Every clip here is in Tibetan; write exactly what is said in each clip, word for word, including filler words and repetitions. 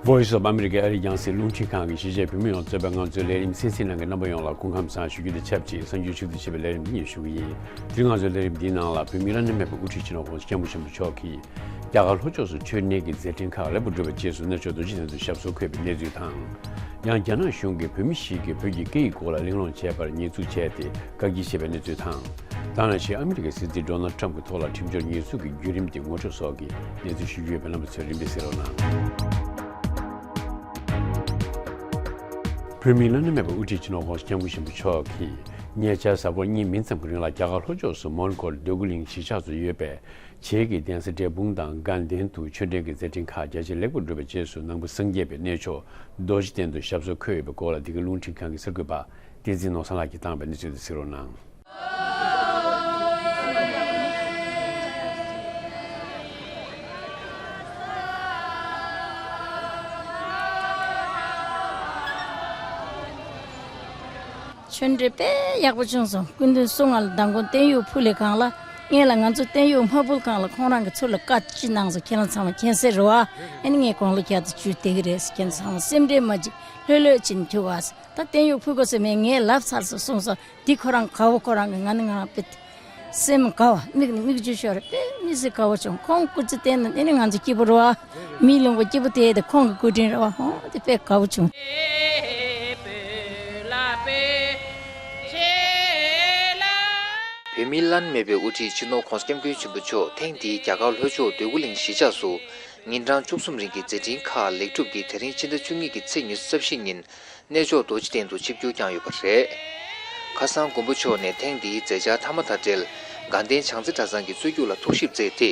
Voice of America ཨ་རིའི་རྒྱང་སྲིང་རླུང་འཕྲིན་ཁང་གི་གཞིས་བྱེས་བོད་མི་ཡོངས་གཙོས་པའི་ང་ཚོའི་ལས་རིམ་གསན་གཟིགས་གནང་མཁན་རྣམ་པ་ཡོངས་ལ་སྐུ་ཁམས་བཟང་ཞུ་རྒྱུ་དང་ཆབས་ཅིག་གསར་འགྱུར་ཕྱོགས་བསྡུས་བྱས་པའི་ལས་རིམ་འདི་ཉིད་ཞུ་གི་ཡིན། དེ་རིང་ང་ཚོའི་ལས་རིམ་འདིའི་ནང་ལ་བོད་མིའི་བླ་ན་མེད་པའི་དབུ་ཁྲིད་སྤྱི་ནོར་༸གོང་ས་༸སྐྱབས་མགོན་ཆེན་པོ་མཆོག་གིས་རྒྱ་གར་ལྷོ་ཕྱོགས་སུ་ཆོས་གནས་ཀྱི་མཛད་འཕྲིན་ཁག་ལེགས་པར་གྲུབ་པའི་རྗེས་སུ་གནས་མཆོག་རྡོ་རྗེ་གདན་དུ་ཞབས་སོར་འཁོད་པའི་གནས་ཚུལ་དང་། ཡང་རྒྱ་ནག་གཞུང་གིས་བོད་མི་ཞིག་གིས་བོད་ཀྱི་སྐད་ཡིག་སྐོར་ལ་གླེང་སློང་བྱས་པར་ཉེས་འཛུགས་བྱས་ཏེ་བཀག་སྐྱིལ་བྱས་པའི་གནས་ཚུལ་དང་། ད་ནང་བཞིན་ཨ་མི་རི་ཀའི་སྲིད་འཛིན་ཌོ་ནལ་ཊམ་གྱི་ཐོག་ལ་ཁྲིམས་སྦྱོར་ཉེས་འཛུགས་ཀྱི་བརྒྱུད་རིམ་དེ་ངོ་སྤྲོད་སོགས་ཀྱི་གནས་ཚུལ་ཞུ་རྒྱུ་ཡོད་པས་རྣམ་པ་ཚོས་རིམ་པས་གཟིགས་རོགས་གནང་། བོད་མིའི་བླ་ན་མེད་པའི་དབུ་ཁྲིད་སྤྱི་ནོར་༸གོང་ས་༸སྐྱབས་མགོན་ཆེན་པོ་མཆོག་གིས་ཉེ་ཆར་གཟའ་འཁོར་གཉིས་མིན་ཙམ་གྱི་རིང་ལ་རྒྱ་གར་ལྷོ་ཕྱོགས་སུ་མོན་གྷོར་འདོད་རྒུ་གླིང་གཞིས་ཆགས་སུ་ཡོད་པའི་བྱེས་ཀྱི་གདན་ས་འབྲས་སྤུངས་དང་དགའ་ལྡན་དུ་ཆོས་འབྲེལ་གྱི་མཛད་འཕྲིན་ཁག་རྒྱ་ཆེར་ལེགས་པར་གྲུབ་པའི་རྗེས་སུ་ནང་པ་སངས་རྒྱས་པའི་གནས་མཆོག་རྡོ་རྗེ་གདན་དུ་ཞབས་སོར་འཁོད་ཡོད་པའི་སྐོར་ལ་འདི་གའི་རླུང་འཕྲིན་ཁང་གི་གསར་འགོད་པ་བསྟན་འཛིན་ནོར་བཟང་ལགས་ཀྱིས་བཏང་བའི་གནས་ཚུལ་དེ་གཟིགས་རོགས་གནང་། ཆོས་འབྲེལ་དཔེ་ཡག་པོ་བྱུང་སོང་། སྐུ་མདུན་གསུང་ང་ལ་མདང་དགོང་བསྟན་གཡོག་ཕུ་ལས་ཁང་ལ་ངས་ལ་ང་ཚོ་བསྟན་གཡོག་དམར་པོ་ཁང་ལ་ཁོང་རང་གི་ཚུར་ལ་བཀའ་ཅི་གནང་སོང་། ཁྱེད་རང་ཚང་མ་མཁྱེན་གསལ་རེད་བ། ཨ་ནི་ངས་དགུང་ལོ་བརྒྱ་དང་བཅུ་དེ་གི་རེད། ཁྱེད་རང་ཚང་མ་སེམས་ཁྲལ་མ་བྱེད། ལྷོད་ལྷོད་བྱས་ནས་ཐུག་ཨ། ད་བསྟན་གཡོག་ཕུ་དགོས་ཟེར་མེད། ངས་ལབ་ཚར་སོང་གསུངས་སོང་། འདི་ཁོ་རང་དགའ་བོ། ཁོ་རང་གི་ང་ནི་ང་རང་དཔེ་སེམས་དགའ་བ། མིག་ནས་མིག་ཆུ་ཤོར་བ། དཔེ་མི་སྲིད་དགའ་བོ་བྱུང་། ཁོང་སྐུ་ཚེ་བརྟན་ན་ཨ་ནི་ང་ཚོ་སྐྱིད་པོ་རེད་བ། མིའི་ལུང་པ་སྐྱིད་པོ་དེ་དེ་ཁོང་གི་སྐུ་དྲིན་རེད་བ། ཧོ་དེ་དཔེ་དགའ་བོ་བྱུང་། བོད་མིའི་བླ་ན་མེད་པའི་དབུ་ཁྲིད་སྤྱི་ནོར་༸གོང་ས་༸སྐྱབས་མགོན་ཆེན་པོ་མཆོག་ཐེངས་འདིའི་རྒྱ་གར་ལྷོ་ཕྱོགས་འདོད་རྒུ་གླིང་གཞིས་ཆགས་སུ་ཉིན་གྲངས་བཅུ་གསུམ་རིང་གི་མཛད་འཕྲིན་ཁག་ལེགས་གྲུབ་ཀྱིས་དེ་རིང་ཕྱི་ཟླ་བཅུ་གཉིས་ཀྱི་ཚེས་ཉི་ཤུ་རྩ་བཞི་ཉིན་གནས་མཆོག་རྡོ་རྗེ་གདན་དུ་ཆིབས་བསྒྱུར་བསྐྱངས་ཡོད་པ་རེད། ཁ་སང་མགོན་པོ་མཆོག་ནས་ཐེངས་འདིའི་མཛད་འཆར་མཐའ་མ་དང་འབྲེལ་དགའ་ལྡན་བྱང་རྩེ་གྲྭ་ཚང་གི་རྩོད་རྒྱུགས་ལ་ཐུགས་ཞིབ་མཛད་དེ།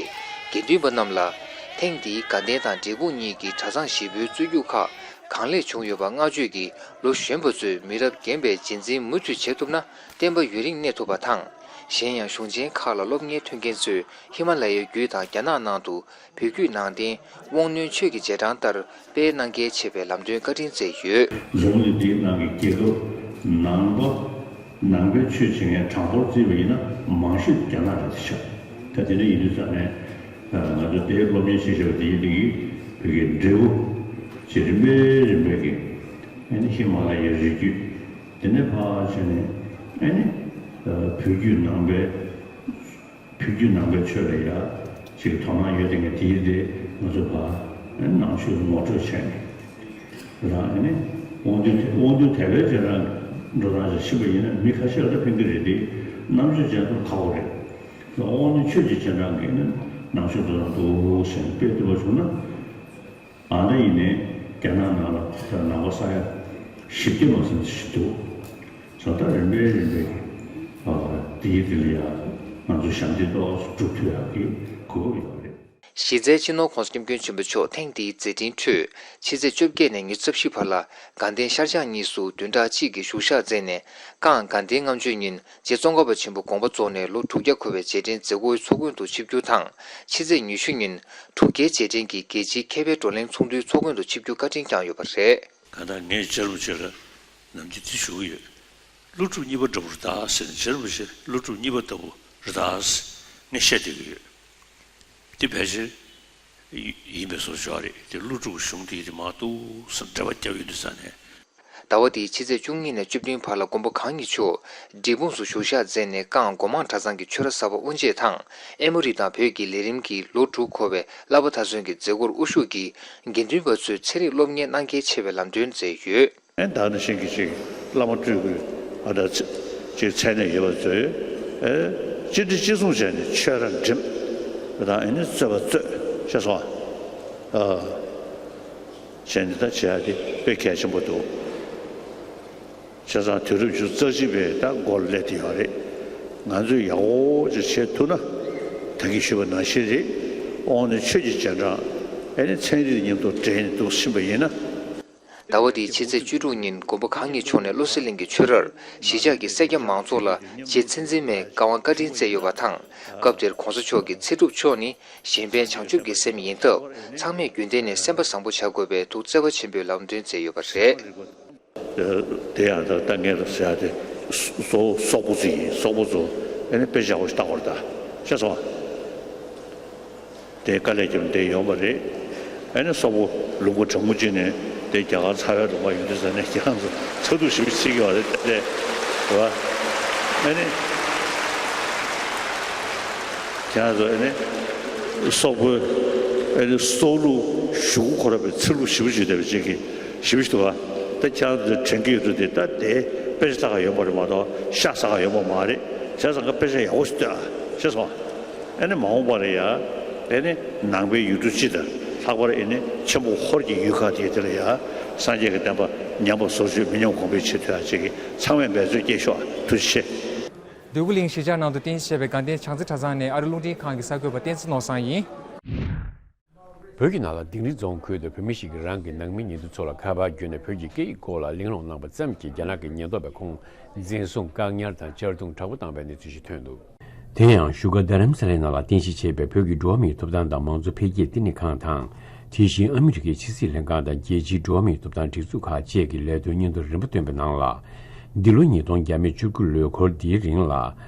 དགེ་འདུན་པ་རྣམས་ལ་ཐེངས་འདིའི་དགའ་ལྡན་དང་འབྲས་སྤུངས་གཉིས་ཀྱི་གྲྭ་ཚང་བཞི་པོའི་རྩོད་རྒྱུགས་ཁག་གང་ལེགས་བྱུང་ཡོད་པ་བསྔགས་བརྗོད་ཀྱིས། ལོ་གཞོན་པ་ཚོས་མི་རབས་རྒན་པའི་རྗེས་འཛིན་མུ་མཐུད་བྱེད་ཐུབ་ན་བསྟན་པ་ཡུན་རིང་གནས་ཐུབ་པ་དང་། གཞན་ཡང་གཞུང་ཆེན་ཁག་ལ་སློབ་གཉེར་ཐོན་མཁན་ཚོས་ཧི་མ་ལ་ཡའི་རྒྱུད་དང་རྒྱ་ནག་ནང་དུ་བོད་བརྒྱུད་ནང་བསྟན་དབང་རྣོན་ཆོས་ཀྱི་རྗེས་འབྲང་ལྟར་སྤེལ་གནང་གལ་ཆེ་བའི་ལམ་སྟོན་བཀའ་དྲིན་སྩལ་ཡོད། འཛམ་གླིང་འདིའི་ནང་གི་རྒྱལ་ཁབ་ནང་པ་ནང་པའི་ཆོས་བྱེད་མཁན་གྲངས་ཐོར་བརྩིས་པ་ཡིན་ན་མང་ཤོས་རྒྱ་ནག་རེད་ཤག་ད་དེ་འདྲ་ཡིན་དུས་ཙང་ནས་ང་ཚོ་དེའི་སློབ་གཉེར་བྱེད་བཞིན་པ་དེ་ཡིན་དེ་གིས་བོད་ཀྱི་འབྲས་བུ་ཅེས་རིམ་པས་རིམ་པས་ཀྱིས་ཨ་ནི་ཧི་མ་ལ་ཡའི་རི་རྒྱུད། དེ་ནས་ཕར་བྱས་ནས་ཨ་ནི་བོད་བརྒྱུད་ནང་པའི་བོད་བརྒྱུད་ནང་པའི་ཆོས་ལ་ཡ་ཅིག་དོ་སྣང་ཡོད་དེ་ངས་དེའི་དེ་ང་ཚོ་ཕར་ཨ་ནི་ནང་ཆོས་ངོ་སྤྲོད་བྱས་ནས་རང་ཨ་ནི་དབང་འདུས་དབང་འདུས་དད་པའི་རྗེས་འབྲང་འགྲོ་སྟངས་ཅིག་ཕྱིན་པ་ཡིན་ན་མི་ཁ་ཤས་ལ་ད་ཕན་གྱི་རེད་དེ་རྣམ་དཔྱོད་ཅན་ཚོར་ཁག་པོ་རེད། དབང་འདུས་ཆོས་ཀྱི་རྗེས་འབྲང་གིས་ནི་ནང་ཆོས་འགྲོ་སྟངས་འདུག་ཟེར་ནས་དཔེ་བསྡུར་བ་བྱུང་ན། ཨ་ནི་ཡིན་ནའི་རྒྱ་ནག་ནང་ལ་ད་ནང་པ་ས་ཡ་བཞི་བརྒྱ་མ་ཟིན་ཞིག་འདུག་ད་ལྟ་རིམ་པས་རིམ་པས་ཀྱི་ཨ་དེའི་དེ་ལ་ཡང་ང་ཚོ་ཞབས་འདེགས་ཏོག་ཙམ་སྒྲུབ་ཐུབ་ཡག་གི་གོ་སྐབས་ཡོད་རེད། གཞི་རྩའི་སྤྱི་ནོར་༸གོང་ས་༸སྐྱབས་མགོན་ཆེན་པོ་མཆོག་ཐེངས་འདིའི་མཛད་འཕྲིན་ཁྲོད་ཕྱི་ཚེས་བཅོ་བརྒྱད་ནས་ཉི་ཤུ་རྩ་བཞི་བར་ལ་དགའ་ལྡན་ཤར་བྱང་གཉིས་སུ་བདུན་ཕྲག་གཅིག་གི་བཞུགས་ཞག་མཛད་ནས་རྐང་དགའ་ལྡན་ལྔ་མཆོད་ཉིན་རྗེ་ཙོང་ཁ་པ་ཆེན་པོ་དགོངས་པ་རྫོགས་ནས་ལོ་དྲུག་བརྒྱ་འཁོར་བའི་རྗེས་དྲན་མཛད་སྒོའི་ཚོགས་མགོན་དུ་ཆིབས་བསྒྱུར་དང་། ཕྱི་ཚེས་ཉི་ཤུ་ཉིན་དྲུག་བརྒྱའི་རྗེས་དྲན་གྱི་རྒྱལ་སྤྱིའི་མཁས་པའི་བགྲོ་གླེང་ཚོགས་འདུའི་ཚོགས་མགོན་དུ་ཆིབས་བསྒྱུར་བཀའ་དྲིན་བསྐྱངས་ཡོད་པ་རེད། གང་ལྟར་ངས་རྗེ་རིན་པོ་ཆེ་ལ་ནམ་རྒྱུན་འདི་ཞུ་གི་ཡོད། ཀླུ་སྒྲུབ་གཉིས་པ་འདྲ་པོ་རེད་ད་ཟེར་ནས། རྗེ་རིན་པོ་ཆེ་ཀླུ་སྒྲུབ་གཉིས་པ་ལྟ་བུ་རེད་ད་ཟེར་ངས་བཤད་བསྡད་ཀྱི་ཡོད། འདི་ཕལ་ཆེར་ཡིན་པའི་བཟོ་ཆོག་རེད་དེ། ཀླུ་སྒྲུབ་གཞུང་འདི་དེ་མ་གཏོགས་ཟེར་འབྲེལ་བ་བརྒྱབ་ཡོད་དུས་ཙང་ནས། ཟླ་བ་འདིའི་ཕྱི་ཚེས་བཅུ་གཉིས་ནས་བཅུ་བདུན་བར་ལ་མགོན་པོ་གང་ཉིད་མཆོག་འབྲས་སྤུངས་སུ་བཞུགས་ཞག་མཛད་ནས་ཀང་སྒོ་མང་གྲྭ་ཚང་གི་ཆོས་ར་གསར་པ་དབུ་འབྱེད་དང་། ཨེ་མོ་རི་དང་བོད་ཀྱི་ལས་རིམ་གྱི་ལོ་དྲུག་འཁོར་བའི་བསླབ་པ་མཐར་སོན་གྱི་མཛད་སྒོར་དབུ་བཞུགས་ཀྱིས་དགེ་འདུན་པ་ཚོའི་ཚན་རིག་སློབ་གཉེར་གནང་གལ་ཆེ་བའི་ལམ་སྟོན་མཛད་ཡོད། ཨེ་ད་ནི་ཤིང་གི་ཅིག་བླ་མ་སྤྲུལ་སྐུའི་ཨ་ད་ཅིག་མཚན་གནས་ཡོད་པ་ཚོས་ཨེ་གཅིག་སྒྲིལ་གཅིག་མཚུངས་བྱས་ནས་ཆོས་ར་འགྲིམས་དང་ཨེ་ནི་རྩོད་པ་རྩོད་ཤེས་སོང་ཨ། བྱས་ནས་ད་བྱེད་ཡ་དེ་དཔེ་གལ་ཆེན་པོ་འདུག་བྱས་ཙང་དུས་རབས་ཉི་ཤུ་རྩ་གཅིག་པའི་ད་འགོ་ལ་སླེབས་བསྡད་ཡོད་རེད། ང་ཚོས་ཡག་པོ་ཅིག་བྱེད་ཐུབ་ན་ད་གིན་ཞུས་པ་ནང་བཞིན་རེད། དབང་ནི་ཆོས་ཀྱི་རྗེས་འབྲང་ཨེ་ནི་ཚན་རིག་མཉམ་དུ་འབྲེལ་ནས་འདུག་ཕྱིན་པ་ཡིན་ན། ཟླ་བ་འདིའི་ཕྱི་ཚེས་བཅུ་དྲུག་ཉིན་མགོན་པོ་གང་ཉིད་མཆོག་ནས་བློ་གསལ་གླིང་གི་ཆོས་རར་གཞིས་ཆགས་ཀྱི་སེར་སྐྱ་མང་ཚོགས་ལ་རྗེ་མཚན་འཛིན་མའི་བཀའ་དབང་བཀའ་དྲིན་སྩལ་ཡོད་པ་དང་། སྐབས་དེར་གོང་ས་མཆོག་གིས་ཚེ་སྒྲུབ་མཆོག་ནི་གཞན་ཕན་བྱང་ཆུབ་ཀྱི་སེམས་ཡིན་སྟབས། ཚང་མས་རྒྱུན་གཏན་ནས་སེམས་པ་བཟང་པོ་བྱ་དགོས་པའི་ཐུགས་བརྩེ་བ་ཆེན་པོས་ལམ་སྟོན་མཛད་ཡོད་པ་རེད། དེ་ཡང་ད་ལྟ་ངས་ཟེར་ཡ་དེ་སོ་སོག་པོ་ཚོ་ཡིན། སོག་པོ་ཚོ་ཨེ་ནི་དཔེ་ཆ་བོ་ཞིག་ལྟ་དགོས་རེད་ད། ཤེས་སོང་ཨ། དེ་དཀའ་ལས་བརྒྱབ་ནས་དེ་ཡོང་བ་རེད། ཨ་ནི་སོག་པོ་ལུང་པ་གྲང་མོ་ཅིག་ནས་དེ་རྒྱ་གར་ཚ་བའི་ལུང་པ་ཡོང་དུས་ཙ་ནས་ཁྱེད་རང་ཚོ་ཚ་གདུག་ཞེ་པོ་ཅིག་ཡོད་རེད་དེ་རེད་བ། ཨ་ནི་ཁྱེད་རང་ཚོ་ཨ་ནི་སོག་པོའི་ཨ་ནི་སྲོག་ལུག་ཞུ་གུ་ཁོ་ར་པའི་ཚེ་ལུག་ཞེ་པོ་ཅིག་བསྡད་པ་ཅིག་གི་ཞེ་པོ་ཅིག་འདུག་བ། ད་ཁྱེད་རང་ཚོ་དྲན་གྱི་ཡོད་འདུག་དེ་ད་དེ་དཔེ་ཆ་ལྟ་ག་ཡོང་པ་རེད་མ་གཏོགས་ཤ་ཟ་ག་ཡོང་པ་མ་རེད། བྱས་ཙང་ཀ་དཔེ་ཆ་ཡག་པོ་ཞིག་ལྟོས་ཨ། ཤེས་སོང་། ཨ་ནི་མ་འོངས་པ་ལ་ཡ། ཨ་ནི་ནང་པའི་ཡུལ་གྲུ་སྤྱི་དང་ལྷག་པར་ཨ་ནི་ཆེན་པོ་ཧོར་གྱི་ཡུལ་ཁག་དེ་དེ་ལ་ཡ། སངས་རྒྱས་ཀྱི་བསྟན་པ་ཉམས་པ་སོར་ཆུད་མི་ཉམས་གོང་འཕེལ་ཆེད་དུ་ཡ་ཅིག་གིས་ཚང་མས་འབད་རྩོལ་བསྐྱེད་ཤོག་ཐུགས་རྗེ་ཆེ། འདོད་རྒུ་གླིང་གཞིས་ཆགས་ནང་དུ་རྟེན་གཞི་བྱས་པའི་དགའ་ལྡན་བྱང་རྩེ་གྲྭ་ཚང་ནས་ཨ་རི་རླུང་འཕྲིན་ཁང་གི་གསར་འགོད་པ་བསྟན་འཛིན་ནོར་བཟང་ཡིན། བོད་ཀྱི་ནང་ལ་དིང་རི་རྫོང་ཁུལ་དུ་བོད་མི་ཞིག་གིས་རང་གི་ནང་མི་ཉེ་དུ་ཚོ་ལ་ཁ་པར་བརྒྱུད་ནས་བོད་ཀྱི་སྐད་ཡིག་སྐོར་ལ་གླེང་སློང་གནང་པ་ཙམ་གྱིས་རྒྱ་ནག་གི་ཉེན་རྟོག་པས་ཁོང་འཛིན་བཟུང་བཀག་ཉར་དང་གཅར་རྡུང་དྲག་པོ་བཏང་པའི་གནས་ཚུལ་ཞིག་ཐོན་འདུག་དེ་ཡང་བཞུགས་སྒར་རྡ་རམ་ས་ལའི་ནང་ལ་རྟེན་གཞི་བྱས་པའི་བོད་ཀྱི་འགྲོ་བ་མིའི་ཐོབ་ཐང་དང་མང་གཙོ་འཕེལ་རྒྱས་བསྟི་གནས་ཁང་དང་། དེ་བཞིན་ཨ་མི་རི་ཀའི་ཕྱི་སྲིད་ལྷན་ཁང་དང་རྒྱལ་སྤྱིའི་འགྲོ་བ་མིའི་ཐོབ་ཐང་སྒྲིག་འཛུགས་ཁག་བཅས་ཀྱི་ལས་དོན་སྙན་ཐོ་རིམ་པ་བཏོན་པའི་ནང་ལ། འདི་ལོ་ཉིས་སྟོང་བརྒྱ་མེད་བཅུ་དགུ་ལོའི་འཁོར་འདིའི་རིང་ལ།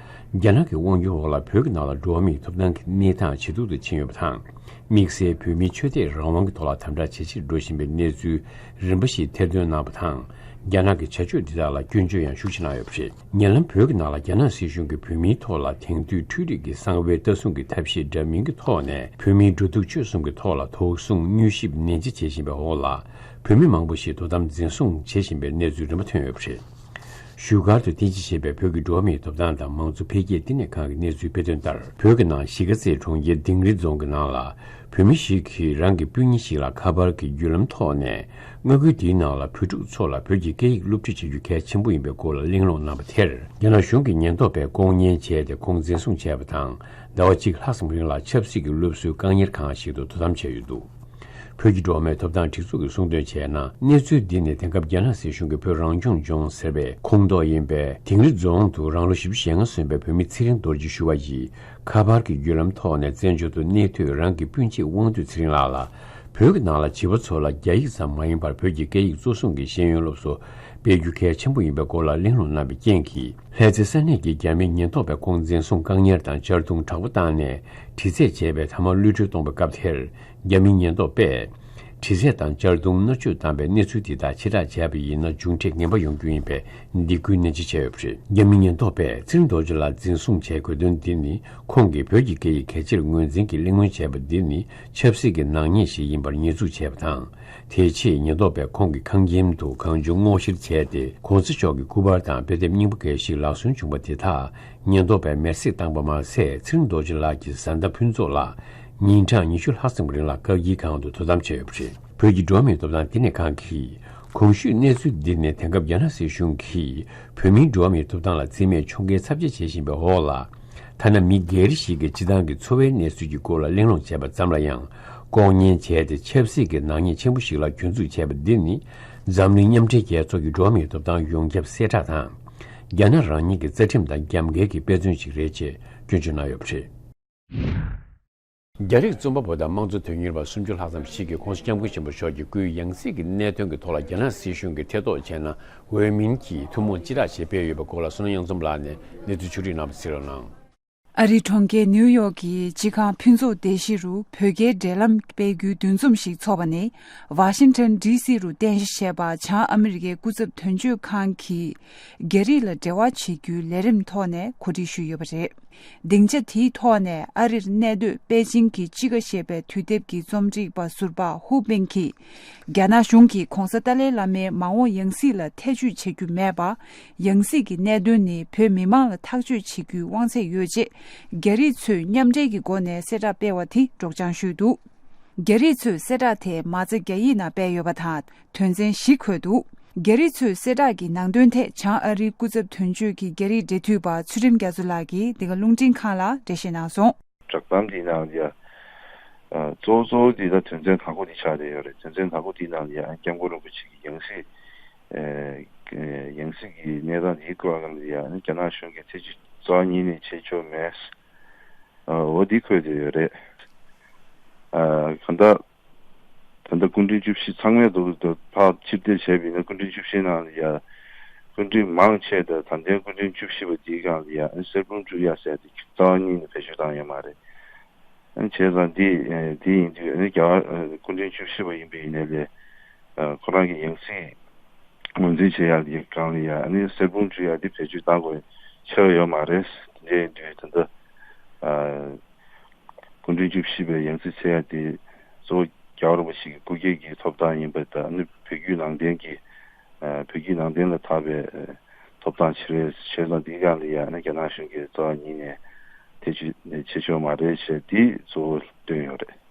རྒྱ་ནག་གི་དབང་སྒྱུར་འོག་ལ་བོད་ཀྱི་ནང་ལ་འགྲོ་བ་མིའི་ཐོབ་ཐང་གི་གནས་སྟངས་ཇེ་སྡུག་ཏུ་ཕྱིན་ཡོད་པ་དང་། དམིགས་བསལ་བོད་མིའི་ཆོས་དད་རང་དབང་གི་ཐོག་ལ་དམ་དྲག་ཇེ་ཆེར་འགྲོ་བཞིན་པའི་གནས་ཚུལ་རིམ་པ་ཞིག་ཐེར་འདོན་གནང་བ་དང་། རྒྱ་ནག་གི་བྱ་སྤྱོད་འདི་དག་ལ་སྐྱོན་བརྗོད་ཡང་ཤུགས་ཆེ་གནང་ཡོད་པ་རེད། ཉེ་ལམ་བོད་ཀྱི་ནང་ལ་རྒྱ་ནག་སྲིད་གཞུང་གིས་བོད་མིའི་ཐོག་ལ་དེང་དུས་འཕྲུལ་རིག་གི་གསང་བའི་ལྟ་སྲུང་གི་ཐབས་ཤེས་འདྲ་མིན་གྱི་ཐོག་ནས་བོད་མིའི་འགྲོ་འདུག་སྤྱོད་གསུམ་གྱི་ཐོག་ལ་དོགས་ཟོན་མྱུལ་ཞིབ་ནན་ཆེ་བྱེད་བཞིན་པའི་འོག་ལ། བོད་མི་མང་པོ་ཞིག་དོ་དམ་འཛིན་བཟུང་བྱེད་བཞིན་པའི་གནས་ཚུལ་རིམ་པ་ཐོན་ཡོད་པ་རེད། བཞུགས་སྒར་དུ་རྟེན་གཞི་བྱས་པའི་བོད་ཀྱི་འགྲོ་བ་མིའི་ཐོབ་ཐང་དང་མང་གཙོ་འཕེལ་རྒྱས་བསྟི་གནས་ཁང་གི་གནས་ཚུལ་དཔེ་སྟོན་ལྟར། བོད་ཀྱི་ནང་གཞིས་ཀ་རྩེའི་གྲོང་ཁྱེར་དིང་རི་རྫོང་གི་ནང་ལ། བོད་མི་ཞིག་གིས་རང་གི་སྤུན་ཉེ་ཞིག་ལ་ཁ་པར་གྱི་བརྒྱུད་ལམ་ཐོག་ནས། མངའ་ཁུལ་དེའི་ནང་ལ་བོད་ཕྲུག་ཚོ་ལ་བོད་ཀྱི་སྐད་ཡིག་སློབ་ཁྲིད་བྱེད་རྒྱུ་གལ་ཆེན་པོ་ཡིན་པའི་སྐོར་ལ་གླེང་སློང་གནང་པ་དེར། རྒྱ་ནག་གཞུང་གི་ཉེན་རྟོག་པས་ལྐོག་ཉན་བྱས་ཏེ་ཁོང་འཛིན་བཟུང་བྱས་པ་དང་། ཟླ་བ་གཅིག་ལྷག་ཙམ་རིང་ལ་ཆབ་སྲིད་ཀྱི་སློབ་གསོའི་བཀག་ཉར་ཁང་ཞིག་ཏུ་དོ་དམ་བྱས་ཡོད་འདུག་བོད་ཀྱི་འགྲོ་བ་མིའི་ཐོབ་ཐང་སྒྲིག་འཛུགས་ཀྱིས་གསུངས་དོན་བྱས་ན། གནས་ཚུལ་འདི་ནི་དེང་སྐབས་རྒྱ་ནག་སྲིད་གཞུང་གིས་བོད་རང་སྐྱོང་ལྗོངས་ཟེར་བའི་ཁོངས་གཏོགས་ཡིན་པའི་དིང་རི་རྫོང་དུ་རང་ལོ་བཞི་བཅུ་ཞེ་ལྔ་སོན་པའི་བོད་མི་ཚེ་རིང་རྡོ་རྗེ་ཞུ་བ་ཡིས། ཁ་པར་གྱི་བརྒྱུད་ལམ་ཐོག་ནས་བཙན་བྱོལ་དུ་གནས་སྡོད་རང་གི་སྤུན་མཆེད་དབང་འདུས་ཚེ་རིང་ལགས་ལ། བོད་ཀྱི་ནང་ལ་བྱིས་པ་ཚོ་ལ་རྒྱ་ཡིག་ཙམ་མ་ཡིན་པར་བོད་ཀྱི་སྐད་ཡིག་གཙོ་བཟུང་གི་ཤེས་ཡོན་སློབ་གསོ་སྤེལ་རྒྱུ་གལ་ཆེན་པོ་ཡིན་པའི་སྐོར་ལ་གླེང་སློང་གནང་བའི་རྐྱེན་གྱིས། ལྷ་རྩེ་ས་གནས་ཀྱི་རྒྱ་མིའི་ཉེན་རྟོག་པས་ཁོང་འཛིན་བཟུང་བཀག་ཉར་དང་གཅར་རྡུང་དྲག་པོ་བཏང་ནས། དྲི་རྩད་བྱས་པའི་མཐའ་མར་གློད་གྲོལ་གཏོང་བའི་སྐབས་དེར། རྒྱ་མིའི་ཉེན་རྟོག་པས། དྲི་རྩད་དང་གཅར་རྡུང་མནར་གཅོད་བཏང་པའི་གནས་ཚུལ་འདི་དག་ཕྱིར་བསྒྲགས་བྱས་པ་ཡིན་ན་མཇུག་འབྲས་ངན་པ་ཡོང་རྒྱུ་ཡིན་པའི་སྡིགས་སྐུལ་ནན་ཆེ་བྱས་ཡོད་པ་རེད། རྒྱ་མིའི་ཉེན་རྟོག་པས་ཚེ་རིང་རྡོ་རྗེ་ལགས་འཛིན་བཟུང་བྱས་དགོས་དོན་འདི་ནི། ཁོང་གིས་བོད་ཀྱི་སྐད་ཡིག་གལ་ཆེར་ངོས་འཛིན་གྱིས་གླེང་མོལ་བྱས་པ་འདི་ནི་ཆབ་སྲིད་ཀྱི་ནག་ཉེས་ཤིག་ཡིན་པར་ཉེས་འཛུགས་བྱས་པ་དང་། དེའི་ཆེད་ཉེན་རྟོག་པས་ཁོང་གི་ཁང་ཁྱིམ་དུ་གང་བྱུང་སྔོག་བཤེར་བྱས་ཏེ། གོང་ས་མཆོག་གི་སྐུ་པར་དང་དཔེ་དེབ་རྙིང་པ་འགའ་ཞིག་ལག་སོན་བྱུང་བ་དེ་དག་ཉེན་རྟོག་པས་མེར་སྲེག་བཏང་པ་མ་ཟད། ཚེ་རིང་རྡོ་རྗེ་ལགས་ཀྱི་བཟའ་ཟླ་ཕུན་ཚོགས་ལགས་ཉིན་གྲངས་ཉི་ཤུ་ལྷག་ཙམ་རིང་ལ་བཀག་སྐྱིལ་ཁང་དུ་དོ་དམ་བྱས་ཡོད་པ་རེད། བོད་ཀྱི་འགྲོ་བ་མིའི་ཐོབ་ཐང་བསྟི་གནས་ཁང་གིས། གོང་ཞུས་གནས་ཚུལ་འདི་ནི་དེང་སྐབས་རྒྱ་ནག་སྲིད་གཞུང་གིས་བོད་མིའི་འགྲོ་བ་མིའི་ཐོབ་ཐང་ལ་བརྩི་མེད་ཕྱོགས་འགལ་ཚབས་ཆེ་བྱེད་བཞིན་པའི་འོག་ལ། ཐ་ན་མི་སྒེར་ཞིག་གི་སྤྱི་བཏང་གི་འཚོ་བའི་གནས་ཚུལ་གྱི་སྐོར་ལ་གླེང་སློང་བྱས་པ་ཙམ་ལ་ཡང་ལྐོག་ཉན་བྱས་ཏེ། ཆབ་སྲིད་ཀྱི་ནག་ཉེས་ཆེན་པོ་ཞིག་ལ་གྱོན་འཛུགས་བྱས་པ་འདི་ནི། འཛམ་གླིང་མཉམ་འབྲེལ་རྒྱལ་ཚོགས་ཀྱི་འགྲོ་བ་མིའི་ཐོབ་ཐང་ཡོངས་ཁྱབ་གསལ་བསྒྲགས་དང་། རྒྱ་ནག་རང་ཉིད་ཀྱི་རྩ་ཁྲིམས་དང་རྒྱབ་འགལ་གྱི་དཔེ་མཚོན་ཞིག་རེད་ཅེས་སྐྱོན་བརྗོད་གནང་ཡོད་པ་རེད། རྒྱ་རིགས་རྩོམ་པ་པོ་དང་དམངས་གཙོ་དོན་གཉེར་བ་སུམ་ཅུ་ལྷག་ཙམ་ཞིག་གིས་༸གོང་ས་༸སྐྱབས་མགོན་ཆེན་པོ་མཆོག་གི་སྐུའི་ཡང་སྲིད་ཀྱི་གནད་དོན་གྱི་ཐོག་ལ་རྒྱ་ནག་སྲིད་གཞུང་གིས་ཐེ་གཏོགས་བྱས་ན་འོས་མིན་གྱི་ཐུན་མོང་སྤྱི་བསྒྲགས་ཤིག་སྤེལ་ཡོད་པའི་སྐོར་ལ་བསོད་ནམས་དབྱངས་འཛོམས་ལགས་ནས་གནས་ཚུལ་ཕྱོགས་སྒྲིག་གནང་བ་གསན་རོགས་གནང་། ཨ་རིའི་གྲོང་ཁྱེར་ནིའུ་ཡོག་གི་སྤྱི་ཁང་ཕུན་ཚོགས་སྡེ་བཞི་རུ་བོད་རྒྱའི་འབྲེལ་ལམ་སྤེལ་རྒྱུའི་འདུ་འཛོམས་ཤིག་འཚོགས་པ་ནི། ཝ་ཤིང་ཊོན་ཌི་སི་རུ་རྟེན་གཞི་བྱས་པ་བྱང་ཨ་མི་རི་ཀའི་སྐུ་ཚབ་དོན་གཅོད་ཁང་གིས། རྒྱ་རིགས་ལ་འབྲེལ་བ་བྱེད་རྒྱུའི་ལས་རིམ་ཐོག་ནས་གོ་སྒྲིག་ཞུས་ཡོད་པ་རེད། སྡིངས་ཆ་དེའི་ཐོག་ནས་ཨ་རིར་གནས་སྡོད་པེ་ཅིང་གི་ཅི་ག་ཞེས་པའི་དུས་དེབ་ཀྱི་རྩོམ་སྒྲིག་པ་ཟུར་པ་ཧུའུ་པིང་གིས། རྒྱ་ནག་གཞུང་གིས་༸གོང་ས་ཏཱ་ལའི་བླ་མའི་མ་འོངས་ཡང་སྲིད་ལ་ཐེ་བྱུས་བྱེད་རྒྱུ་མེད་པ། ཡང་སྲིད་ཀྱི་གནད་དོན་ནི་བོད་མི་མང་ལ་ཐག་གཅོད་བྱེད་རྒྱུའི་དབང་ཚད་ཡོད་ཅེས། རྒྱ་རིགས་ཚོས་མཉམ་འབྲེལ་གྱི་སྒོ་ནས་གསལ་བསྒྲགས་སྤེལ་བ་དེ་སྒྲོག་སྦྱང་ཞུས་འདུག་རྒྱ་རིགས་ཚོས་གསལ་བསྒྲགས་དེ་མ་རྩ་རྒྱ་ཡིག་ནང་སྤེལ་ཡོད་པ་དང་། དོན་ཚན་བཞི་འཁོད་འདུག་རྒྱ་རིགས་ཚོས་གསལ་བསྒྲགས་ཀྱི་ནང་དོན་ཐད་བྱང་ཨ་རིའི་སྐུ་ཚབ་དོན་གཅོད་ཀྱི་རྒྱ་རིགས་འབྲེལ་མཐུད་པ་ཚུལ་ཁྲིམས་རྒྱ་མཚོ་ལགས་ཀྱིས་འདི་ག་རླུང་འཕྲིན་ཁང་ལ་འགྲེལ་བཤད་གནང་སོང་། བསྒྲགས་གཏམ་འདིའི་ནང་ལ་ཡ། ཨ། གཙོ་བོ་གཙོ་བོ་འདི་ད་དོན་ཚན་དང་པོ་འདི་ཆགས་བསྡད་ཡོད་རེད། དོན་ཚན་དང་པོ་འདིའི་ནང་ལ་ཡ་སྐྱབས་མགོན་རིན་པོ་ཆེ་གི་ཡང་སྲིད། ཨ། ཡང་སྲིད་ཀྱི་གནས་སྟངས་འདིའི་སྐོར་ལ་ཡ་རྒྱ་ནག་གཞུང་གིས་ཐེ་བྱུས་རྩ་བ་ཉིད་ནས་བྱེད་ཆོག་མེད། ཨ། འོ་འདི་འཁོད་བསྡད་ཡོད་རེད། ཨ། གང་ལྟར། ད་ལྟ་སྐུ་ཕྲེང་བཅུ་བཞི་ཚང་མས་འདུག་འདུག་ཕར་ཕྱིར་བལྟས་བྱས་པ་ཡིན་ན་སྐུ་ཕྲེང་བཅུ་བཞི་ནང་ལ་ཡ། སྐུ་ཕྲེང་མང་ཆེ་ད་ད་ལྟའི་སྐུ་ཕྲེང་བཅུ་བཞི་པ་འདིའི་སྒང་ལ་ཡ་གསེར་ཕུང་བསྒྲུབ་ཡ་ཟེར་ཏེ་རྩ་བ་ཉིད་ནས་བེད་སྤྱོད་བཏང་ཡོད་མ་རེད། ཨ་ནི་བྱས་ཙང་འདི་ཨ་འདི་ཡིན་དུས་ཨ་ནི་རྒྱ་གར་ཨ་སྐུ་ཕྲེང་བཅུ་བཞི་པ་ཡིན་པ་ཡིན་ནའི་ལས་ཨ་ཁོ་རང་གི་ཡང་སྲིད་ངོས་འཛིན་བྱེད་ཡག་གི་སྒང་ལ་ཡ་ཨ་ནི་གསེར་བུམ་འབྲི་ཡག་འདི་བེད་སྤྱོད་བཏང་དགོས་ཆགས་ཡོད་མ་རེད། དེ་ཡིན་དུས་ད་ལྟ་ཨ་སྐུ་ཕྲེང་བཅུ་བཞི་པའི་ཡང་སྲིད་བྱེད་ཡག་དེ་གཙོ་བོ་རྒྱལ་བ་རིན་པོ་ཆེ་གི་སྐུ་སྒེར་གྱི་ཐོབ་ཐང་ཡིན་པ་དང་ཨ་ནི་བོད་བརྒྱུད་ནང་བསྟན་གྱི་ཨ་བོད་བརྒྱུད་ནང་བསྟན་ལ་དག་པའི་ཨ་ཐོབ་ཐང་ཅིག་རེད། བྱས་ཙང་འདིའི་སྒང་ལ་ཡ་ཨ་ནི་རྒྱ་ནག་གཞུང་གིས་རྩ་བ་ཉིད་ནས་ཐེ་བྱུས་བྱེད་ཆོག་མ་རེད་ཅེས་འདི་གཙོ་བོ་བཏོན་ཡོད་རེད།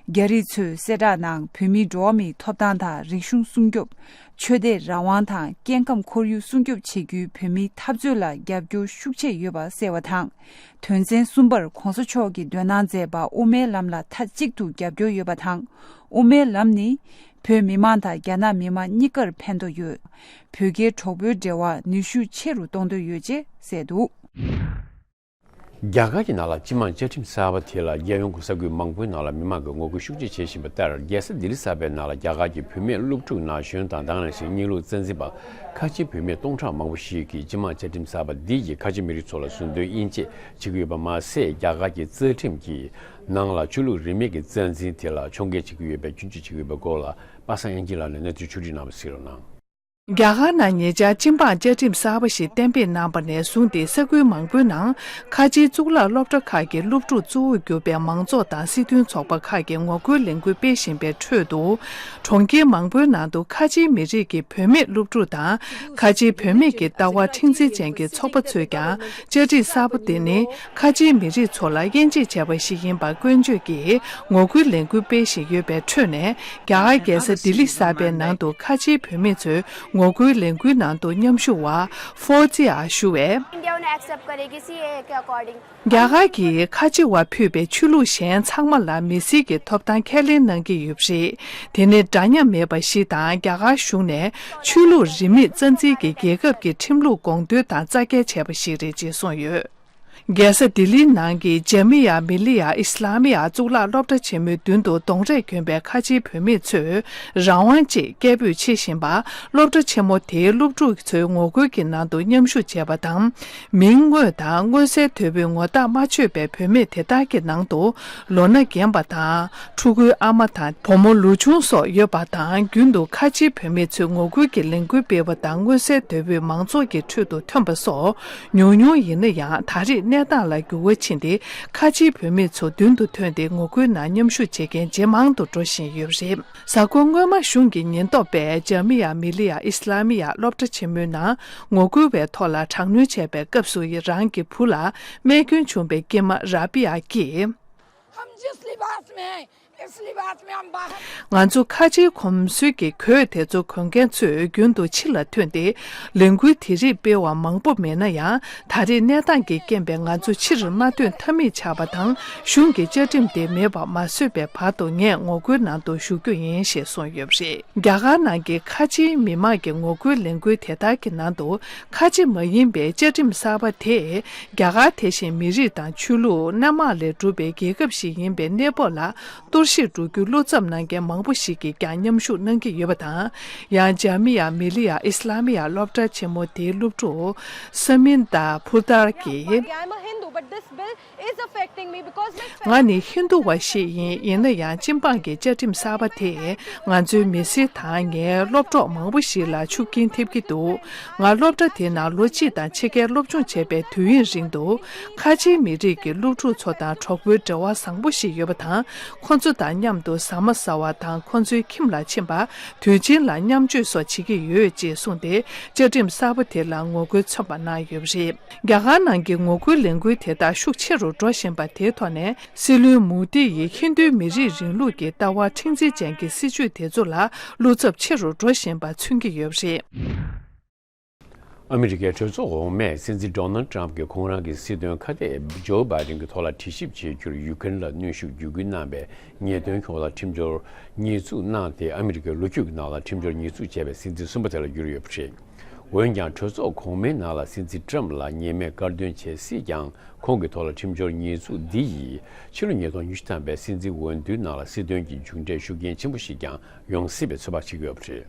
རྒྱ་རིགས་ཚོས་གསལ་བསྒྲགས་ནང་བོད་མིའི་འགྲོ་བ་མིའི་ཐོབ་ཐང་དང་རིག་གཞུང་སྲུང་སྐྱོབ། ཆོས་དད་རང་དབང་དང་སྐྱེ་ཁམས་ཁོར་ཡུག་སྲུང་སྐྱོབ་བྱེད་རྒྱུའི་བོད་མིའི་འཐབ་རྩོད་ལ་རྒྱབ་སྐྱོར་ཤུགས་ཆེ་ཡོད་པ་གསལ་བ་དང་། དོན་ཚན་གསུམ་པར་༸གོང་ས་མཆོག་གིས་འདོན་གནང་མཛད་པ་དབུ་མའི་ལམ་ལ་མཐའ་གཅིག་ཏུ་རྒྱབ་སྐྱོར་ཡོད་པ་དང་། དབུ་མའི་ལམ་ནི་བོད་མི་མང་དང་རྒྱ་ནག་མི་མང་གཉིས་ཀར་ཕན་ཐོགས་ཡོད། བོད་རྒྱའི་གྲོགས་པོའི་འབྲེལ་བ་ནུས་ཤུགས་ཆེ་རུ་གཏོང་འདོད་ཡོད་ཅེས་གསལ་འདུག། རྒྱ་གར་གྱི་ནང་ལ་སྤྱི་དམངས་བཅའ་ཁྲིམས་གསར་པ་དེ་ལ་རྒྱལ་ཡོངས་ཀྱི་ས་ཁུལ་མང་པོའི་ནང་ལ་མི་མང་གིས་ངོ་རྒོལ་ཤུགས་ཆེ་བྱེད་བཞིན་པ་ལྟར། རྒྱལ་ས་ལྡི་ལི་གསར་པའི་ནང་ལ་རྒྱ་གར་གྱི་བུད་མེད་སློབ་ཕྲུག་ན་གཞོན་དང་དེ་ནང་བཞིན་རྙིང་ལུགས་རྩ་འཛིན་པ་ཁ་ཆེའི་བུད་མེད་སྟོང་ཕྲག་མང་པོ་ཞིག་གིས་སྤྱི་དམངས་བཅའ་ཁྲིམས་གསར་པ་འདི་ཡིས་ཁ་ཆེ་མི་རིགས་ཚོ་ལ་ཟུར་འདོན་དབྱེ་འབྱེད་བྱེད་ཀྱི་ཡོད་པ་མ་ཟད། རྒྱ་གར་གྱི་རྩ་ཁྲིམས་ཀྱི་ནང་ལ་ཆོས་ལུགས་རིས་མེད་ཀྱི་རྩ་འཛིན་དེ་ལ་ཕྱོགས་འགལ་བྱེད་ཀྱི་ཡོད་པའི་སྐྱོན་བརྗོད་བྱེད་ཀྱི་ཡོད་པའི་སྐོར་ལ་པ་སངས་དབྱངས་སྐྱིད་ལགས་ནས་གནས་ཚུལ་ཕྱོགས་སྒྲིག་གནང་བ་གཟིགས་རོགས་གནང་། རྒྱ་གར་ནང་ཉེ་ཆར་སྤྱི་འབངས་བཅའ་ཁྲིམས་གསར་པ་ཞིག་གཏན་འབེབས་གནང་པ་ནས་བཟུང་སྟེ། ས་ཁུལ་མང་པོའི་ནང་ཁ་ཆེའི་གཙུག་ལག་སློབ་གྲྭ་ཁག་གི་སློབ་ཕྲུག་གཙོ་བོར་གྱུར་པའི་མང་ཚོགས་དང་སྲིད་དོན་ཚོགས་པ་ཁག་གིས་ངོ་རྒོལ་ལས་འགུལ་སྤེལ་བཞིན་པའི་ཁྲོད་དུ། གྲོང་ཁྱེར་མང་པོའི་ནང་དུ་ཁ་ཆེའི་མི་རིགས་ཀྱི་བུད་མེད་སློབ་ཕྲུག་དང་། ཁ་ཆེའི་བུད་མེད་ཀྱི་ལྟ་བ་མཁྲེགས་འཛིན་ཅན་གྱི་ཚོགས་པ་ཚོས་ཀྱང་བཅའ་ཁྲིམས་གསར་པ་དེ་ནི་ཁ་ཆེའི་མི་རིགས་ཚོ་ལ་དབྱེ་འབྱེད་བྱས་པ་ཞིག་ཡིན་པར་སྐྱོན་བརྗོད་ཀྱིས་ངོ་རྒོལ་ལས་འགུལ་སྤེལ་བཞིན་ཡོད་པའི་ཁྲོད་ནས། རྒྱ་གར་རྒྱལ་ས་ལྡི་ལི་གསར་པའི་ནང་དུ་ཁ་ཆེའི་བུད་མེད་ཚོའི་ངོ་རྒོལ་ལས་འགུལ་ནང་དུ་མཉམ་ཞུགས་པ་ཧྥོ་ཙི་ཨ་ཞུ་བས། इंडिया उन्हें एक्सेप्ट करेगी सीएए के अकॉर्डिंग। རྒྱ་གར་གྱིས་ཁ་ཆེ་བ་ཕུད་པའི་ཆོས་ལུགས་གཞན་ཚང་མ་ལ་མི་སེར་གྱི་ཐོབ་ཐང་ཁས་ལེན་གནང་གི་ཡོད་པ་རེད། དེ་ནི་འདྲ་མཉམ་མེད་པ་ཞིག་དང་། རྒྱ་གར་གཞུང་ནས་ཆོས་ལུགས་རིས་མེད་རྩ་འཛིན་གྱི་རྒྱལ་ཁབ་ཀྱི་ཁྲིམས་ལུགས་དགོངས་དོན་དང་རྩ་འགལ་བྱས་པ་ཞིག་རེད་ཅེས་གསུངས་ཡོད། རྒྱལ་ས་ལྡི་ལིའི་ནང་གི་ཇ་མི་ཡ་མི་ལི་ཡ་ཨི་སི་ལ་མི་ཡ་གཙུག་ལག་སློབ་གྲྭ་ཆེན་མོའི་མདུན་དུ་གདོང་རས་གྱོན་པའི་ཁ་ཆེའི་བུད་མེད་ཚོས་རང་དབང་ཆེད་སྐད་འབོད་བྱེད་བཞིན་པ། སློབ་གྲྭ་ཆེན་མོ་དེའི་སློབ་ཕྲུག་ཚོའི་ངོ་རྒོལ་གྱི་ནང་དུ་མཉམ་ཞུགས་བྱས་པ་དང་། མིང་དངོས་དང་མངོན་གསལ་དོད་པོའི་ངོ་རྟགས་མ་ཆོད་པའི་བུད་མེད་དེ་དག་གི་ནང་དུ། ལོ་ན་རྒན་པ་དང་། ཕྲུ་གུའི་ཨ་མ་དང་། བུ་མོ་ལོ་ཆུང་སོགས་ཡོད་པ་དང་། རྒྱུན་དུ་ཁ་ཆེའི་བུད་མེད་ཚོས་ངོ་རྒོལ་གྱི་ལས་འགུལ་སྤེལ་བ་དང་། མངོན་གསལ་དོད་པོའི་མང་ཚོགས་ཀྱི་ཁྲོད་དུ་ཐོན་པ་སོགས་ཉུང་ཉུང་ཡིན་ན་ཡང་། ད་རེས་གནས་སྟངས་ལ་འགྱུར་བ་ཕྱིན་ཏེ། ཁ་ཆེའི་བུད་མེད་ཚོ་མདུན་དུ་ཐོན་ཏེ། ངོ་རྒོལ་ནང་མཉམ་ཞུགས་བྱེད་མཁན་ཇེ་མང་དུ་འགྲོ་བཞིན་ཡོད་པ་རེད། གཟའ་འཁོར་སྔོན་མ་གཞུང་གི་ཉེན་རྟོག་པས་ཇ་མི་ཡ་མི་ལི་ཡ་ཨི་སི་ལ་མི་ཡ་སློབ་གྲྭ་ཆེན་མོའི་ནང་ངོ་རྒོལ་བའི་ཐོག་ལ་དྲག་གནོན་བྱས་པའི་སྐབས་སུ། རང་གི་བུ་ལ་རྨས་སྐྱོན་བྱུང་བའི་སྐྱེས་མ་ར་པི་ཡ་གིས། हम जिस लिबास में हैं, इस लिबास में हम बाहर ང་ཚོ་ཁ་ཆེའི་གོམས་སྲོལ་གྱི་གོས་དེ་ཚོ་གོན་མཁན་ཚོས་རྒྱུན་དུ་ཕྱི་ལ་ཐོན་ཏེ། ལས་འགུལ་དེ་རིགས་སྤེལ་བ་མང་པོ་མེད་ན་ཡང་། ད་རེས་གནས་སྟངས་ཀྱི་རྐྱེན་པས་ང་ཚོ་ཕྱིར་མ་ཐོན་ཐབས་མེད་ཆགས་པ་དང་། གཞུང་གི་བཅའ་ཁྲིམས་དེ་མེད་པ་མ་བཟོས་པའི་བར་དུ་ངས་ངོ་རྒོལ་ནང་དུ་ཞུགས་རྒྱུ་ཡིན་ཞེས་གསུངས་ཡོད་པ་རེད། རྒྱ་གར་ནང་གི་ཁ་ཆེའི་མི་མང་གི་ངོ་རྒོལ་ལས་འགུལ་དེ་དག་གི་ནང་དུ། ཁ་ཆེ་མ་ཡིན་པའི་བཅའ་ཁྲིམས་གསར་པ་དེས། རྒྱ་གར་དེ་བཞིན་མི་རིགས་དང་ཆོས་ལུགས་སྣ་མང་ལས་གྲུབ་པའི་རྒྱལ་ཁབ་ཞིག་ཡིན་པའི་གནས་བབ་ལ་གཏོར་བཤིག་འགྲོ་རྒྱུའི་བློ་འཚབ་གནང་མཁན་མང་པོ་ཞིག་གིས་ཀྱང་མཉམ་ཞུགས་གནང་གི་ཡོད་པ་དང་། ཡང་ཇ་མི་ཡ་མི་ལི་ཡ་ཨི་སི་ལ་མི་ཡ་སློབ་གྲྭ་ཆེན་མོ་དེའི་སློབ་ཕྲུག་ས་མིན་ཏཱ་ཕུར་དར་གྱིས། I'm a Hindu, but this bill is affecting me because my ང་ནི་ཧིན་དུ་བ་ཞིག་ཡིན། ཡིན་ན་ཡང་། སྤྱི་འབངས་ཀྱི་བཅའ་ཁྲིམས་གསར་པ་དེས་ང་ཚོའི་མི་སེར་དང་ངའི་སློབ་གྲོགས་མང་པོ་ཞིག་ལ་ཤུགས་རྐྱེན་ཐེབས་ཀྱི་འདུག་ང་སློབ་གྲྭ་དེའི་ནང་ལོ་གཅིག་དང་ཕྱེད་ཀའི་སློབ་སྦྱོང་བྱས་པའི་དུས་ཡུན་རིང་དུ། ཁ་ཆེའི་མི་རིགས་ཀྱི་སློབ་ཕྲུག་ཚོ་དང་གྲོགས་པོའི་འབྲེལ་བ་བཟང་པོ་ཞིག་ཡོད་པ་དང་། ཁོ་ཚོ་དང་མཉམ་དུ་ཟ་མ་ཟ་བ་དང་། ཁོ་ཚོའི་ཁྱིམ་ལ་ཕྱིན་པ། དུས་ཆེན་ལ་མཉམ་སྤྱོད་སོགས་བྱེད་ཀྱི་ཡོད་ཅེས་གསུངས་ཏེ། བཅའ་ཁྲིམས་གསར་པ་དེ་ལ་ངོ་རྒོལ་མཚོན་པ་གནང་ཡོད་པ་རེད། རྒྱ་གར་ནང་གི་ངོ་རྒོལ་ལས་འགུལ་དེ་དག་ཤུགས་ཆེ་རུ་འགྲོ་བཞིན་པ་དེའི་ཐོག་ནས། སྲིད་བློན་མོ་དི་ཡིས་ཧིན་རྡུའི་མི་རིགས་རིང་ལུགས་ཀྱི་ལྟ་བ་མཁྲེགས་འཛིན་ཅན་གྱི་སྲིད་བྱུས་དེ་ཚོ་ལ་བློ་འཚབ་ཆེ་རུ་འགྲོ་བཞིན་པ་མཚོན་གྱི་ཡོད་པ་རེད། ཨ་མི་རི་ཀའི་གྲོས་ཚོགས་འོག་མས་སྲིད་འཛིན་ཌོ་ནལ་ཊམ་གྱིས་ཁོང་རང་གི་སྲིད་དོན་ཁ་གཏད་ཇོ་བྷའི་ཌེན་གྱི་ཐོག་ལ་དྲི་ཞིབ་བྱེད་རྒྱུར་ཡུ་ཀེ་རེན་ལ་གནོན་ཤུགས་བརྒྱུད་སྐུལ་གནང་བའི་ཉེས་དོན་ཁྱོན་ལ་ཁྲིམས་སྦྱོར་ཉེས་འཛུགས་གནང་སྟེ། ཨ་མི་རི་ཀའི་ལོ་རྒྱུས་ཀྱི་ནང་ལ་ཁྲིམས་སྦྱོར་ཉེས་འཛུགས་བྱས་པའི་སྲིད་འཛིན་གསུམ་པ་དེ་ལ་གྱུར་ཡོད་པ་རེད། འོན་ཀྱང་། གྲོས་ཚོགས་གོང་མའི་ནང་ལ་སྲིད་འཛིན་ཊམ་ལ་ཉེས་མེད་དཀར་འདོན་བྱེད་སྲིད་ཀྱང་། ཁོང་གི་ཐོག་ལ་ཁྲིམས་སྦྱོར་ཉེས་འཛུགས་འདི་ཡིས་ཕྱི་ལོ་ཉིས་སྟོང་ཉི་ཤུ་ཐམ་པའི་སྲིད་འཛིན་འོས་བསྡུའི་ནང་ལ་སྲིད་དོན་གྱི་མཇུག་འབྲས་ཤུགས་རྐྱེན་ཆེན་པོ་ཞིག་ཀྱང་ཡོང་སྲིད་པའི་ཚོད་དཔག་བྱེད་ཀྱི་ཡོད་པ་རེད།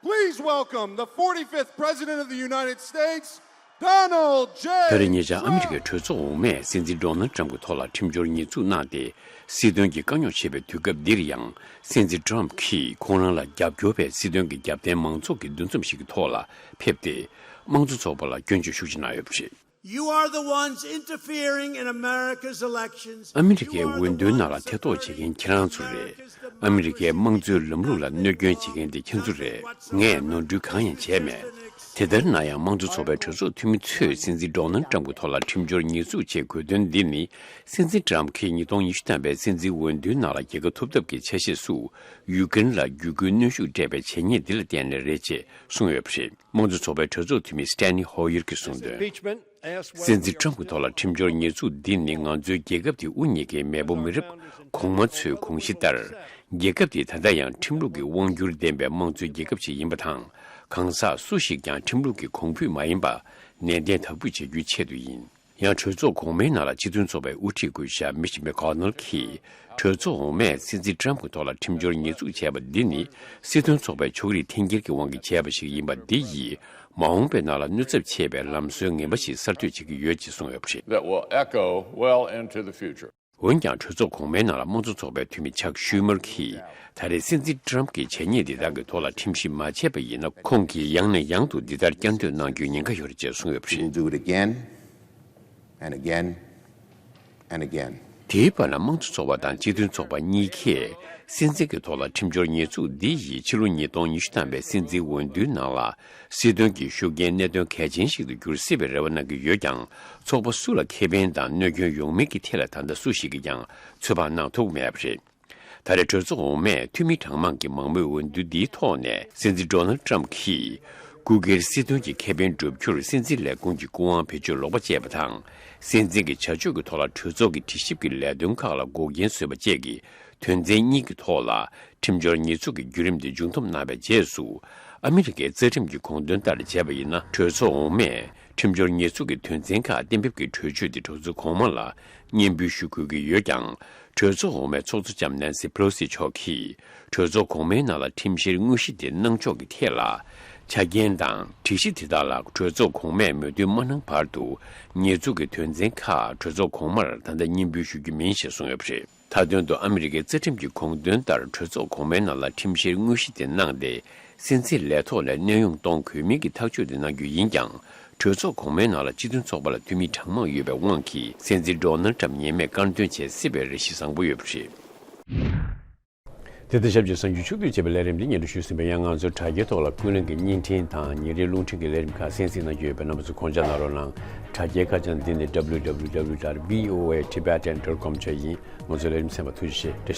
Please welcome the forty-fifth President of the United States, Donald J. ད་རེས་ཉེ་ཆར་ཨ་མི་རི་ཀའི་གྲོས་ཚོགས་འོག་མས་སྲིད་འཛིན་ཌོ་ནལ་ཊམ་གྱི་ཐོག་ལ་ཁྲིམས་སྦྱོར་ཉེས་འཛུགས་གནང་སྟེ། སྲིད་དོན་གྱི་དཀའ་རྙོག་ཆེ་བའི་དུས་སྐབས་འདིར་ཡང་སྲིད་འཛིན་ཊམ་གྱིས་ཁོང་རང་ལ་རྒྱབ་སྐྱོར་བའི་སྲིད་དོན་གྱི་རྒྱབ་རྟེན་མང་ཚོགས་ཀྱི་འདུ་འཛོམས་ཤིག་གི་ཐོག་ལ་ཕེབས་ཏེ། དམངས་གཙོ་ཚོགས་པ་ལ་སྐྱོན་བརྗོད་ཤུགས་ཆེ་གནང་ཡོད་པ་རེད། You are the ones interfering in America's elections. ཨ་མི་རི་ཀའི་འོས་བསྡུའི་ནང་ལ་ཐེ་གཏོགས་བྱེད་མཁན་ཁྱེད་རང་ཚོ་རེད། ཨ་མི་རི་ཀའི་དམངས་གཙོའི་ལམ་ལུགས་ལ་གནོད་སྐྱོན་བྱེད་མཁན་དེ་ཁྱེད་ཚོ་རེད། ངས་ནོར་འཁྲུལ་གང་ཡང་བྱས་མེད། དེ་ལྟར་ན་ཡང་དམངས་གཙོ་ཚོགས་པའི་གྲོས་ཚོགས་འཐུས་མི་ཚོས་སྲིད་འཛིན་ཌོ་ནལ་ཊམ་གྱི་ཐོག་ལ་ཁྲིམས་སྦྱོར་ཉེས་འཛུགས་ཆེད་དགོས་དོན་འདི་ནི། སྲིད་འཛིན་ཊམ་གྱིས་ཉིས་སྟོང་ཉི་ཤུ་ཐམ་པའི་སྲིད་འཛིན་འོས་བསྡུའི་ནང་ལ་རྒྱལ་ཁ་ཐོབ་ཐབས་ཀྱི་ཆ་ཤས་སུ། ཡུ་ཀེ་རེན་ལ་བརྒྱུད་སྐུལ་གནོན་ཤུགས་སྤྲད་པའི་བྱས་ཉེས་འདི་ལ་བརྟེན་ནས་རེད་ཅེས་གསུངས་ཡོད་པ་རེད། དམངས་གཙོ་ཚོགས་པའི་གྲོས་ཚོགས་འཐུས་མི་སི་ཏན་ནི་ཧོ་ཡེར་གྱིས་གསུངས་དོན། སྲིད་འཛིན་ཊམ་གྱི་ཐོག་ལ་ཁྲིམས་སྦྱོར་ཉེས་འཛུགས་འདི་ནི་ང་ཚོའི་རྒྱལ་ཁབ་དེའི་དབུ་བརྙེས་མཁན་མེས་པོ་མི་རབས་གོང་མ་ཚོའི་དགོངས་གཞི་ལྟར། རྒྱལ་ཁབ་དེ་ད་ལྟ་ཡང་ཁྲིམས་ལུགས་ཀྱི་དབང་སྒྱུར་ལྡན་པའི་དམངས་གཙོའི་རྒྱལ་ཁབ་ཅིག་ཡིན་པ་དང་། གང་ཟག་སུ་ཞིག་ཀྱང་ཁྲིམས་ལུགས་ཀྱི་གོང་འབུད་མ་ཡིན་པ། ནན་ཏན་དག་འབུད་བྱ་རྒྱུའི་ཆེད་དུ་ཡིན། ཡང་གྲོས་ཚོགས་གོང་མའི་ནང་ལ་སྤྱི་མཐུན་ཚོགས་པའི་དབུ་ཁྲིད་སྐུ་ཞབས་མིཆ་མེ་ཀོ་ནལ་གྱིས། གྲོས་ཚོགས་འོག་མས་སྲིད་འཛིན་ཊམ་གྱི་ཐོག་ལ་ཁྲིམས་སྦྱོར་ཉེས་འཛུགས་བྱས་པ་འདི་ནི། སྲིད་དོན་ཚོགས་པའི་ཕྱོགས་རིས་འཐེན་འཁྱེར་གྱི་དབང་གིས་བྱས་པ་ཞིག་ཡིན་པ་འདི་ཡིས། མ་འོངས་པའི་ནང་ལ་གནོད་ཚབས་ཆེ་བའི་ལམ་སྲོལ་ངན་པ་ཞིག་གསར་གཏོད་བྱེད་ཀྱི་ཡོད་ཅེས་གསུངས་ཡོད་པ་རེད། That will echo well into the future. འོན་ཀྱང་། གྲོས་ཚོགས་གོང་མའི་ནང་ལ་དམངས་གཙོ་ཚོགས་པའི་འཐུས་མི་ཆག་ཤུ་མར་གྱིས། ད་རེས་སྲིད་འཛིན་ཊམ་གྱིས་བྱས་ཉེས་འདི་དག་གི་ཐོག་ལ་ཁྲིམས་ཞིབ་མ་བྱས་པ་ཡིན་ན། ཁོང་གིས་ཡང་ནས་ཡང་དུ་འདི་ལྟར་བསྐྱར་ཟློས་གནང་རྒྱུའི་ཉེན་ཁ་ཡོད་རེད་ཅེས་གསུངས་ཡོད་པ་རེད། He will do it again and again and again. དེའི་བར་ན། དམངས་གཙོ་ཚོགས་པ་དང་སྤྱི་མཐུན་ཚོགས་པ་གཉིས་ཀས། སྲིད་འཛིན་གྱི་ཐོག་ལ་ཁྲིམས་སྦྱོར་ཉེས་འཛུགས་འདི་ཡིས་ཕྱི་ལོ་ཉིས་སྟོང་ཉི་ཤུ་ཐམ་པའི་སྲིད་འཛིན་འོས་བསྡུའི་ནང་ལ། སྲིད་དོན་གྱི་ཤུགས་རྐྱེན་གནད་དོན་གལ་ཆེན་ཞིག་ཏུ་འགྱུར་སྲིད་པའི་རེ་བ་གནང་གི་ཡོད་ཀྱང་། ཚོགས་པ་སུ་ལ་ཁེ་ཕན་དང་གནོད་སྐྱོན་ཡོང་མིན་གྱི་ཐད་ལ་ད་ལྟ་སུ་ཞིག་གིས་ཀྱང་ཚོད་དཔག་གནང་ཐུབ་མེད་པ་རེད། ད་རེས་གྲོས་ཚོགས་འོག་མས་འཐུས་མི་གྲངས་མང་གི་མང་མོས་འོས་བསྡུ་འདིའི་ཐོག་ནས། སྲིད་འཛིན་ཌོ་ནལ་ཊམ་གྱིས་སྐུ་སྒེར་སྲིད་དོན་གྱི་ཁེ་ཕན་བསྒྲུབ་རྒྱུར་སྲིད་འཛིན་ལས་ཁུངས་ཀྱི་སྐུ་དབང་བེད་སྤྱོད་ལོག་པ་སྤྱད་པ་དང་། སྲིད་འཛིན་གྱི་བྱ་སྤྱོད་ཀྱི་ཐོག་ལ་གྲོས་ཚོགས་ཀྱི་དྲི་ཞིབ་ཀྱི་ལས་དོན་ཁག་ལ་འགོག་རྐྱེན་བཟོས་པ་བཅས་ཀྱི་དོན་ཚན་གཉིས་ཀྱི་ཐོག་ལ། ཁྲིམས་སྦྱོར་ཉེས་འཛུགས་ཀྱི་བརྒྱུད་རིམ་དེ་མཇུག་བསྡོམས་གནང་བའི་རྗེས་སུ། ཨ་མི་རི་ཀའི་རྩ་ཁྲིམས་ཀྱི་དགོངས་དོན་ལྟར་བྱས་པ་ཡིན་ན། གྲོས་ཚོགས་འོག་མས་ཁྲིམས་སྦྱོར་ཉེས་འཛུགས་ཀྱི་དོན་ཚན་ཁག་གཏན་འབེབས་ཀྱི་གྲོས་ཆོད་དེ་གྲོས་ཚོགས་གོང་མ་ལ་སྙན་འབུལ་ཞུ་དགོས་ཀྱི་ཡོད་ཀྱང་། གྲོས་ཚོགས་འོག་མའི་ཚོགས་གཙོ་ལྕམ་ནན་སི་པེ་ལོ་སི་མཆོག་གིས། གྲོས་ཚོགས་གོང་མའི་ནང་ལ་ཁྲིམས་བཤེར་དངོས་གཞི་དེ་གནང་ཕྱོགས་ཀྱི་ཐད་ལ། ཆ་རྐྱེན་དང་སྒྲིག་གཞི་དེ་དག་ལ་གྲོས་ཚོགས་གོང་མས་མོས་མཐུན་མ་གནང་བར་དུ། ཉེས་འཛུགས་ཀྱི་དོན་ཚན་ཁག་གྲོས་ཚོགས་གོང་མར་ད་ལྟ་སྙན་འབུལ་ཞུ་རྒྱུ་མིན་ཞེས་གསུངས་ཡོད་པ་རེད། མཐའ་དོན་དུ། ཨ་མི་རི་ཀའི་རྩ་ཁྲིམས་ཀྱི་དགོངས་དོན་ལྟར། གྲོས་ཚོགས་གོང་མའི་ནང་ལ་ཁྲིམས་བཤེར་དངོས་གཞི་དེ་གནང་སྟེ། སྲིད་འཛིན་ལས་ཐོག་ལས་གནས་དབྱུང་གཏོང་དགོས་མིན་གྱི་ཐག་གཅོད་དེ་གནང་རྒྱུ་ཡིན་ཀྱང་། གྲོས་ཚོགས་གོང་མའི་ནང་ལ་སྤྱི་མཐུན་ཚོགས་པ་ལ་འཐུས་མི་གྲངས་མང་ཡོད་པའི་དབང་གིས། སྲིད་འཛིན་ཌོ་ནལ་ཊམ་ཉེས་མེད་དཀར་འདོན་བྱེད་སྲིད་པའི་རེ་ཞིག་བཟང་པོ་ཡོད་པ་རེད། དེ་ལྟར་ཞབས་ཀྱི་གསར་འགྱུར་ཕྱོགས་བསྡུས་བྱས་པའི་ལས་རིམ་འདི་སྙན་སྒྲོན་ཞུས་ཟིན་པ་ཡིན། ང་ཚོའི་དྲ་རྒྱའི་ཐོག་ལ་ཀུན་གླེང་གི་བརྙན་འཕྲིན་དང་ཉིན་རེའི་རླུང་འཕྲིན་གྱི་ལས་རིམ་ཁག་གསན་གཟིགས་གནང་རྒྱུ་ཡོད་པས། རྣམ་པ་ཚོས་གོང་བརྗོད་གནང་རོགས་གནང་། དྲ་རྒྱའི་ཁ་བྱང་འདི་ནི་W W W dot V O A Tibetan dot com བཅས་ཡིན། ང་ཚོའི་ལས་རིམ་གསན་པར་ཐུགས་རྗེ་ཆེ། བཀྲ་ཤིས་